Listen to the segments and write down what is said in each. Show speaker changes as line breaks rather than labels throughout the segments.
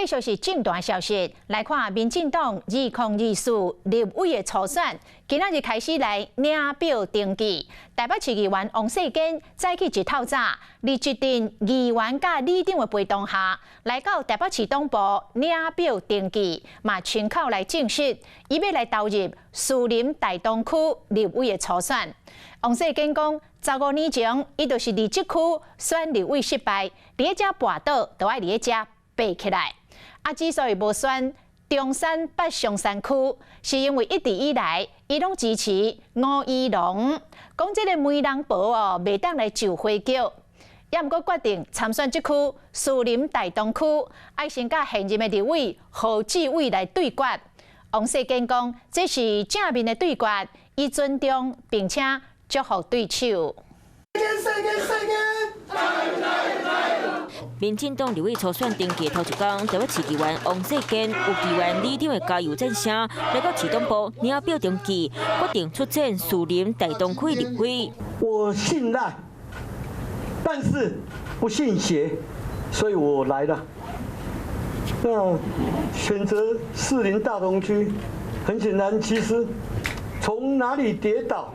繼續是政壇消息，來看民進黨2024立委的初選，今仔日開始來領表登記。台北市議員王世堅早起一透早，佇一陣議員佮里長的陪同下，來到台北市黨部領表登記，嘛親口來證實，伊欲來投入士林大同區立委的初選。王世堅講，15年前，伊就是佇這區選立委失敗，佇咧遮跋倒，就愛佇咧遮爬起來。啊，之所以無選中山北松山區，是因為一直以來，伊攏支持吳怡農，講這个媒人婆哦，袂當來就火轎。也毋過決定參選這區士林大同區，愛先佮現任的立委何志偉來對決。王世堅講，這是正面的對決，伊尊重並且祝福對手。
加油加油加油！民進黨立委初選登記頭一工，台北市議員王世堅有議員里長的加油讚聲，來到市黨部領表登記，決定出戰士林大同區立委。
我信賴，但是不信邪，所以我來了。那選擇士林大同區，很簡單，其實從哪裡跌倒，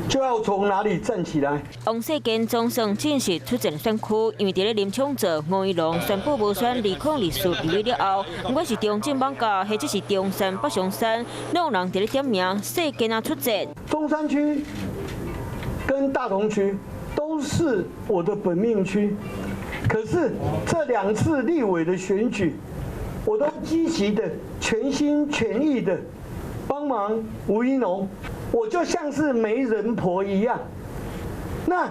就要從哪裡站起來。
王世堅總算正式出戰選區，因為佇咧林昶佐、吳怡農宣布無選2024立委了後，不管是中正艋舺，或者是中山北松山，攏有人佇咧點名世堅啊出戰。
中山區跟大同區都是我的本命區，可是這兩次立委的選舉，我都積極的、全心全意的幫忙吳怡農。我就像是媒人婆一樣，那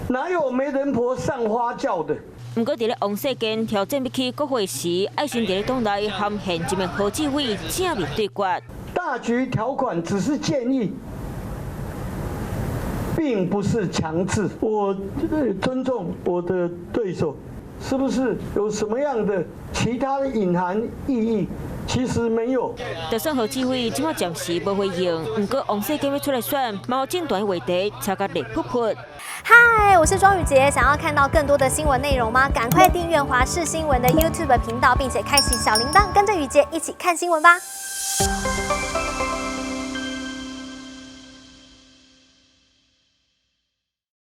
哪有媒人婆上花轎的？
毋過，佇咧王世堅挑戰欲去國會時，愛先佇咧黨內和現任的何志偉正面對決。
大局條款只是建議，並不是強制。我尊重我的對手，是不是有什麼樣的其他的隱含意義？其實沒有。
就算何志偉這馬暫時無回應，毋過王世堅欲出來選，嘛予政壇話題炒甲熱噗噗。
嗨，我是莊宇傑，想要看到更多的新聞內容嗎？趕快訂閱華視新聞的 YouTube 頻道，並且開啟小鈴鐺，跟着宇傑一起看新聞吧。